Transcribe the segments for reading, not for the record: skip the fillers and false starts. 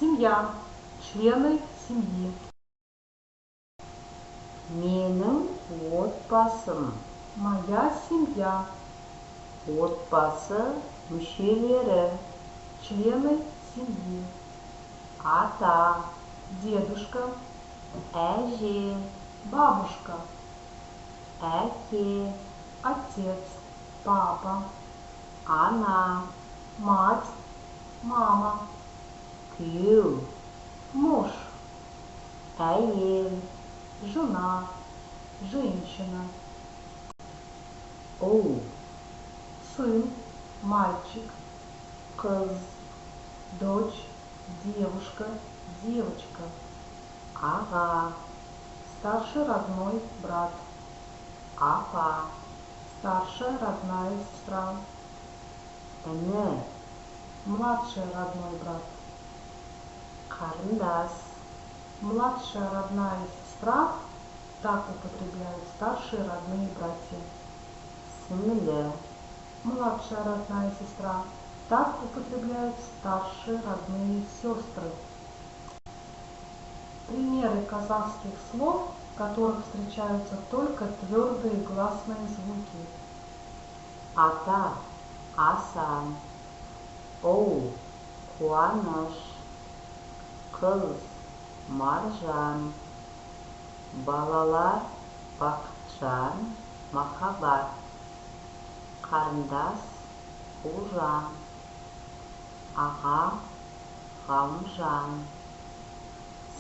Семья. Члены семьи. Менің отбасым. Моя семья. Отбасы мүшелері. Члены семьи. Ата. Дедушка. Әже. Бабушка. Әке. Отец. Папа. Ана. Мать. Мама. Күйеу. Муж. Әйел. Жена. Женщина. Ұл. Сын. Мальчик. Қыз. Дочь. Девушка. Девочка. Аға. Старший родной брат. Апа. Старшая родная сестра. Іні. Младший родной брат. Қарындас. Младшая родная сестра, так употребляют старшие родные братья. Сіңлі. Младшая родная сестра, так употребляют старшие родные сестры. Примеры казахских слов, в которых встречаются только твердые гласные звуки. Ата, Асан. Ұл, Қуаныш. Қыз, Маржан. Балалар, Бақытжан, Махаббат. Қарындас, Ұлжан. Аға, Ғалымжан.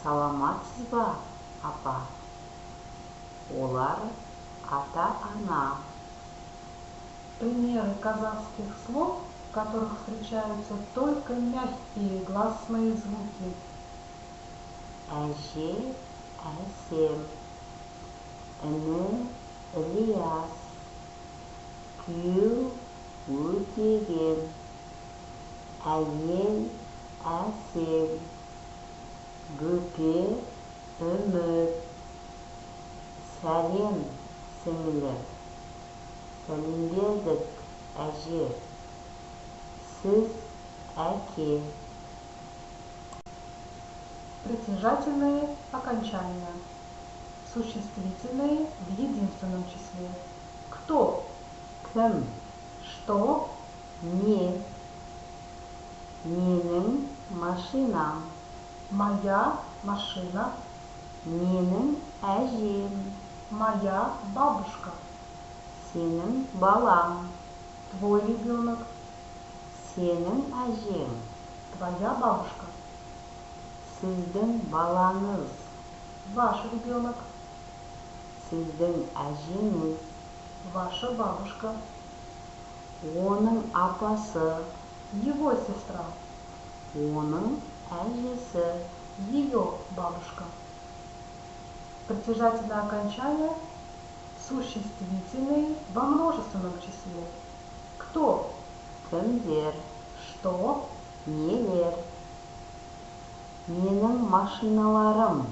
Саламатсыз ба, апа? Олар ата-ана. Примеры казахских слов, в которых встречаются только мягкие гласные звуки. Әже, Әсем. Іні, Ілияс. Күйеу, Өтеген. Әйел, Әсел. Бөпе, Үміт. Сәлем, сіңлі. Сәлем бердік, әже. Сіз, әке. Притяжательные окончания. Существительные в единственном числе. Кто? Кім? Что? Не? Менің машинам. Моя машина. Менің әжем. Моя бабушка. Сенің балаң. Твой ребенок. Сенің әжең. Твоя бабушка. Сіздің балаңыз. Ваш ребенок. Сіздің әжеңіз. Ваша бабушка. Оның апасы. Его сестра. Оның әжесі. Ее бабушка. Притяжательное окончание существительные во множественном числе. Кто? Кімдер? Что? Нелер? Менің машиналарым.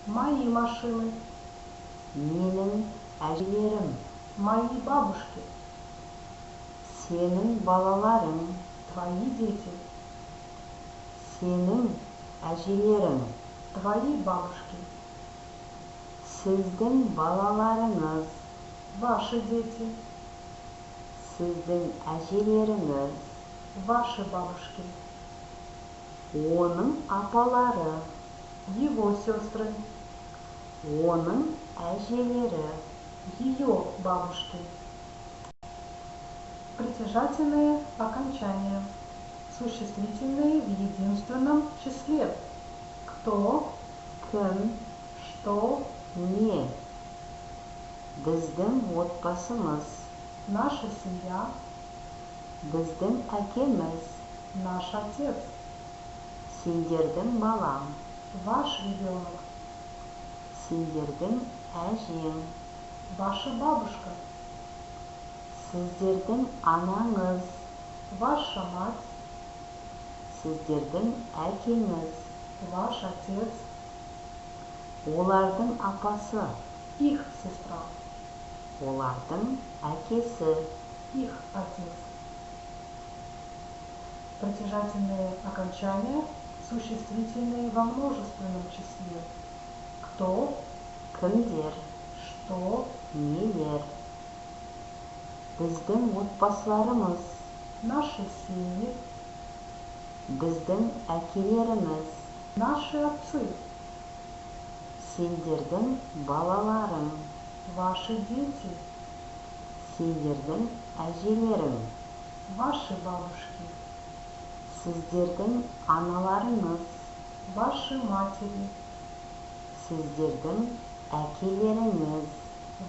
Мои машины. Менің әжелерім. Мои бабушки. Сенің балаларың. Твои дети. Сенің әжелерің. Твои бабушки. Сіздің балаларыңыз. Ваши дети. Сіздің әжелеріңіз. Ваши бабушки. Оның апалары. Его сестры. Оның әжелері. Ее бабушки. Притяжательные окончания. Существительные в единственном числе. Кто? Кім? Что? Не? Біздің отбасымыз. Наша семья. Біздің әкеміз. Наш отец. Сендердің балаң. Ваш ребенок. Сендердің әжең. Ваша бабушка. Сіздердің анаңыз. Ваша мать. Сіздердің әкеңіз. Ваш отец. Олардың апасы. Их сестра. Олардың әкесі. Их отец. Притяжательные окончания. Существительные во множественном числе. Кто, Кімдер, что, нелер. Біздің отбасыларымыз, наши семьи, біздің әкелеріміз, наши отцы, сендердің балаларың, ваши дети, сендердің әжелерің, ваши бабушки, сіздердің аналарыңыз, ваши матери, сіздердің әкелеріңіз,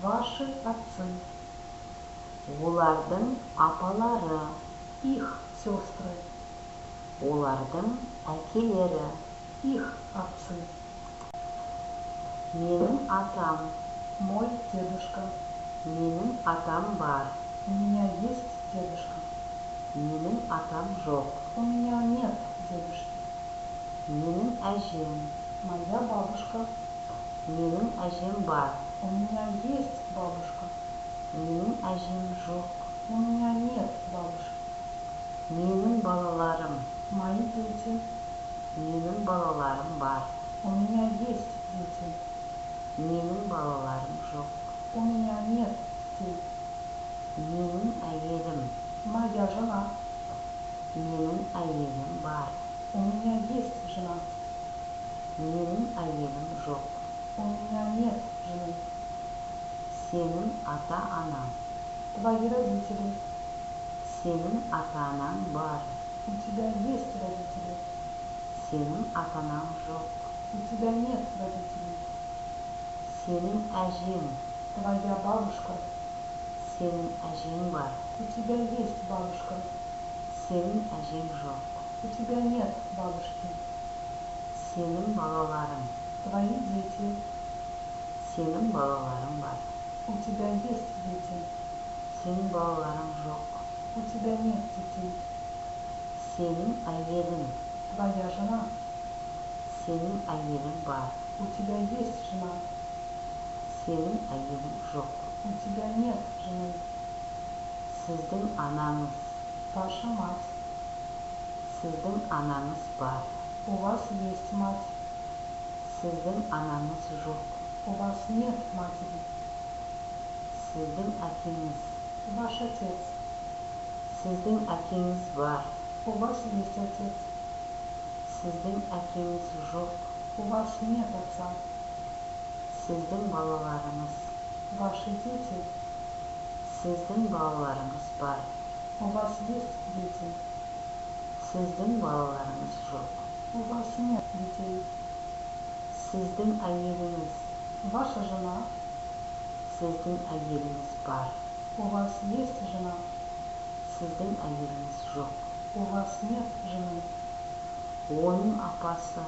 ваши отцы, олардың апалары, их сестры, олардың әкелері. Их отцы. Менің атам, Мой дедушка. Менің атам бар, У меня есть дедушка. Менің атам жоқ, У меня нет дедушки. Менің әжем, Моя бабушка. Менің әжем бар, У меня есть бабушка. Менің әжем жоқ, У меня нет бабушки. Менің балаларым, Мои дети. Менің балаларым бар, У меня есть дети. Менің балаларым жоқ, У меня нет детей. Менің әйелім, Моя жена. Менің әйелім бар, У меня есть жена. Менің әйелім жоқ, У меня нет жены. Сенің ата-анаң, Твои родители. Сенің ата-анаң бар, У тебя есть родители. Сенің ата-анаң жоқ, У тебя нет родителей. Сенің әжең, Твоя бабушка. Сенің әжең бар, У тебя есть бабушка. Сенің әжең жоқ, У тебя нет бабушки. Сенің балаларың, Твои дети. Сенің балаларың бар, У тебя есть дети. Сенің балаларың жоқ, У тебя нет детей. Сенің әйелің, Твоя жена. Сенің әйелің бар, У тебя есть жена. Сенің әйелің жоқ, У тебя нет жены. Сіздің анаңыз, Ваша мать. Сіздің анаңыз бар, У вас есть мать. Сіздің анаңыз жоқ, У вас нет матери. Сіздің әкеңіз, Ваш отец. Сіздің әкеңіз бар, У вас есть отец. Сіздің әкеңіз жоқ, У вас нет отца. Сіздің балаларыңыз, Ваши дети. Сіздің балаларыңыз бар, У вас есть дети. Сіздің балаларыңыз жоқ, У вас нет детей. Сіздің әйеліңіз, Ваша жена. Сіздің әйеліңіз бар, У вас есть жена. Сіздің әйеліңіз жоқ, У вас нет жены. Оның апасы,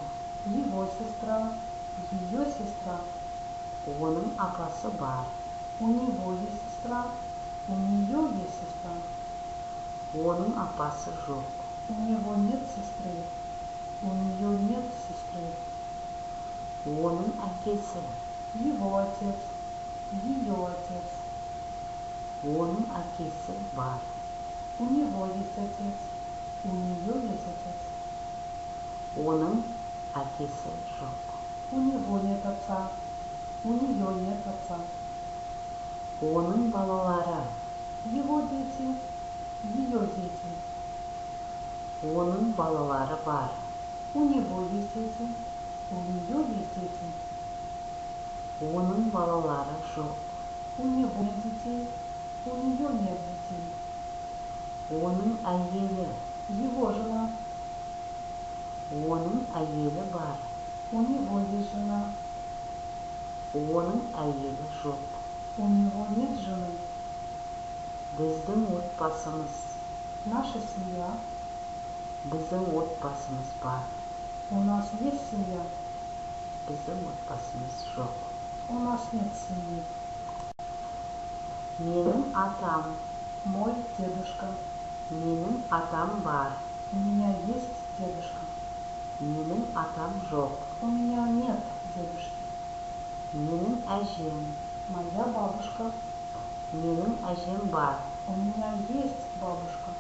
Его сестра. Ее сестра. Оның апасы бар, У него есть сестра. У нее есть сестра. Оның апасы жоқ, У него нет сестры. У нее нет сестры. Оның әкесі, Его отец. Ее отец. Оның әкесі бар, У него есть отец. У нее есть отец. Оның әкесі жоқ, У него нет отца. У нее нет отца. Оның балалары, Его дети. Ее дети. Оның балалары бар, У него есть дети. У нее есть дети. Оның балалары жоқ, У него нет детей. У нее нет детей. Оның әйелі, Его жена. Оның әйелі бар, У него есть жена. Оның әйелі жоқ, У него нет жены. Біздің отбасымыз, Наша семья. Біздің отбасымыз бар, У нас есть семья. Біздің отбасымыз жоқ. У нас нет семьи. Менің атам, Мой дедушка. Менің атам бар, У меня есть дедушка. Менің атам жоқ, У меня нет дедушки. Менің әжем, Моя бабушка. Менің әжем бар, У меня есть бабушка.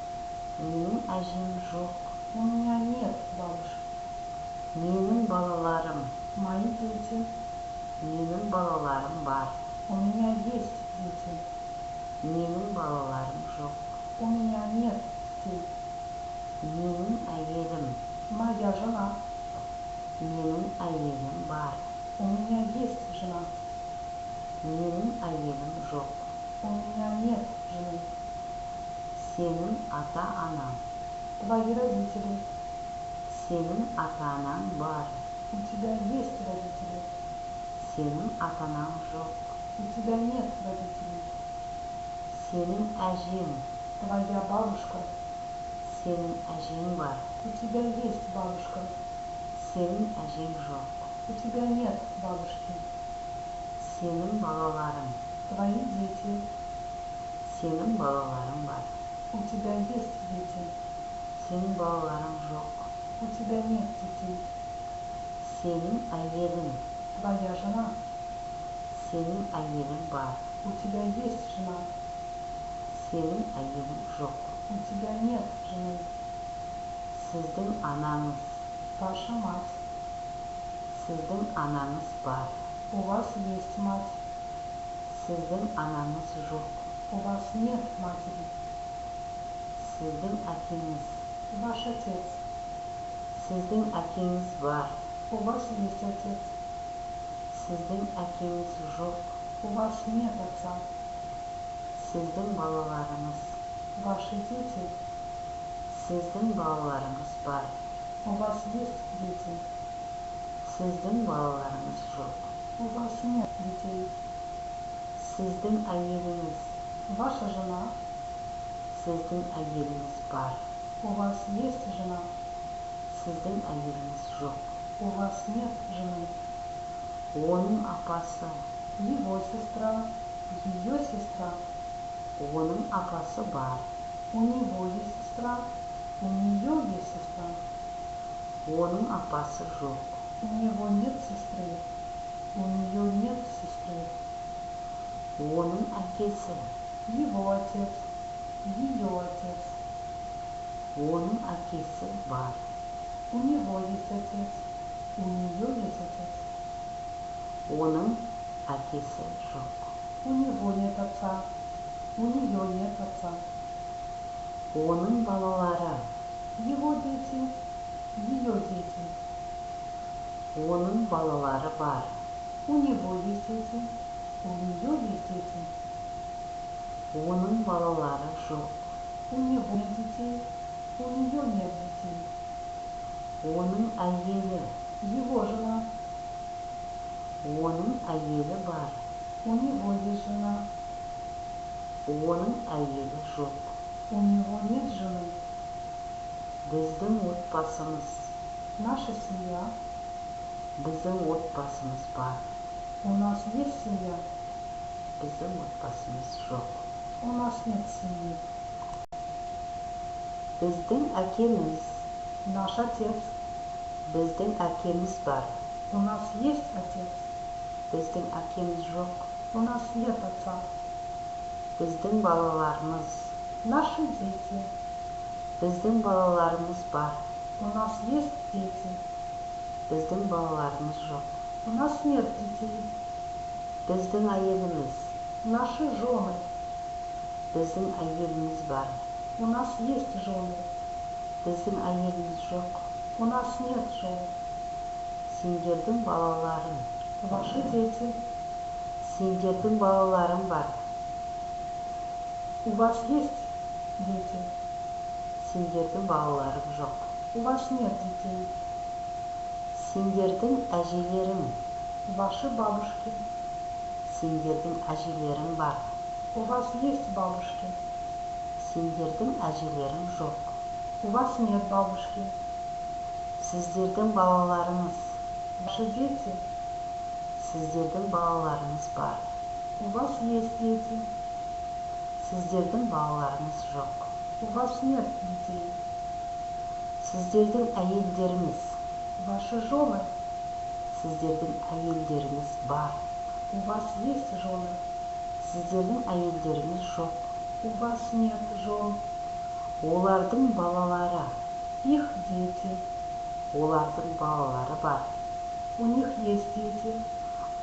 Менің әжем жоқ, У меня нет бабушки. Менің балаларым. Мои дети. Менің балаларым бар. У меня есть дети. Менің балаларым жоқ. У меня нет детей. Менің әйелім. Моя жена. Менің әйелім бар. У меня есть жена. Менің әйелім жоқ. У меня нет жены. Сенің ата-анаң. Твои родители. Сенің ата-анаң бар. У тебя есть родители. Сенің ата-анаң жоқ. У тебя нет родителей. Сенің әжең. Твоя бабушка. Сенің әжең бар. У тебя есть бабушка. Сенің әжең жоқ. У тебя нет бабушки. Сенің балаларың. Твои дети. Сенің балаларың бар. У тебя есть дети. Сенің балаларың жоқ. У тебя нет детей. Сенің әйелің. Твоя жена. Сенің әйелің бар. У тебя есть жена. Сенің әйелің жоқ. У тебя нет жены. Сіздің анаңыз. Ваша мать. Сіздің анаңыз бар. У вас есть мать. Сіздің анаңыз жоқ. У вас нет матери. Сіздің әкеңіз. Ваш отец. Сіздің әкеңіз бар. У вас есть отец. Сіздің әкеңіз жоқ. У вас нет отца. Сіздің балаларыңыз. Ваши дети. Сіздің балаларыңыз бар. У вас есть дети. Сіздің балаларыңыз жоқ. У вас нет детей. Сіздің әйеліңіз. Ваша жена. Сіздің әйеліңіз бар. У вас есть жена. Сіздің әйеліңіз жоқ. У вас нет жены. Оның апасы. Его сестра. Ее сестра. Оның апасы бар. У него есть сестра. У нее есть сестра. Оның апасы жоқ. У него нет сестры. У нее нет сестры. Оның әкесі. Его отец. Ее отец. Оның әкесі бар. У него есть отец. У нее есть отец. Оның әкесі жоқ. У него нет отца. У нее нет отца. Оның балалары. Его дети. Ее дети. Оның балалары бар. У него есть дети. У нее есть дети. Оның балалары жоқ. У него нет детей. У нее нет детей. Оның әйелі. Его жена. Оның әйелі бар. У него есть жена. Оның әйелі жоқ. У него нет жены. Біздің отбасымыз. Наша семья. Біздің отбасымыз бар. У нас есть семья. Біздің отбасымыз жоқ. У нас нет семьи. Біздің әкеміз. Наш отец. Біздің әкеміз бар. У нас есть отец. Біздің әкеміз жоқ. У нас нет отца. Біздің балаларымыз. Наши дети. Біздің балаларымыз бар. У нас есть дети. Біздің балаларымыз жоқ. У нас нет детей. Біздің әйеліміз. Наши жены. Біздің әйеліміз бар. У нас есть жены. Біздің әйеліміз жоқ. У нас нет жен. Сендердің балаларың. Ваши дети. Сендердің балаларың бар. У вас есть дети. Сендердің балаларың жоқ. У вас нет детей. Сендердің әжелерің. Ваши бабушки. Сендердің әжелерің бар. У вас есть бабушки. Сендердің әжелерің жоқ. У вас нет бабушки. Сіздердің балаларыңыз. Ваши дети. Сіздердің балаларыңыз бар. У вас есть дети. Сіздердің балаларыңыз жоқ. У вас нет детей. Сіздердің әйелдеріңіз. Ваши жены. Сіздердің әйелдеріңіз бар. У вас есть жены. Сіздердің әйелдеріңіз жоқ. У вас нет жен. Олардың балалары. Их дети. Олардың балалары бар. У них есть дети.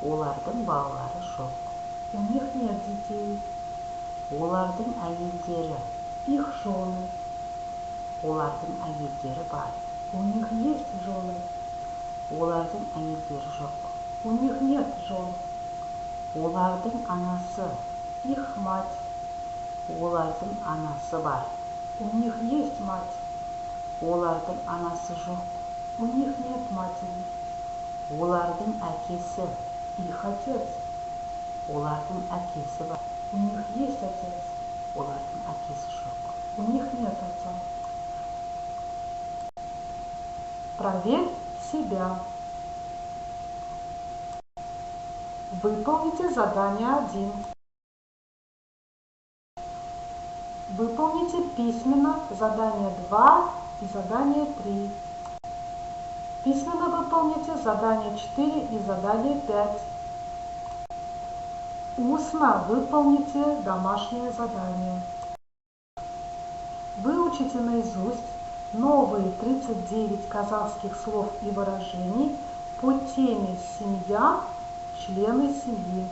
Олардың балалары жоқ. У них нет детей. Олардың әйелдері. Их жены. Олардың әйелдері бар. У них есть жены. Олардың әйелдері жоқ. У них нет жен. Олардың анасы. Их мать. Олардың анасы бар. У них есть мать. Олардың анасы жоқ. У них нет матери. Олардың әкесі. Их отец. Олардың әкесі бар. У них есть отец. Олардың әкесі жоқ. У них нет отца. Проверь себя. Выполните задание 1. Выполните письменно задание 2 и задание 3. Письменно выполните задание 4 и задание 5. Устно выполните домашнее задание. Выучите наизусть новые 39 казахских слов и выражений по теме «Семья», «Члены семьи».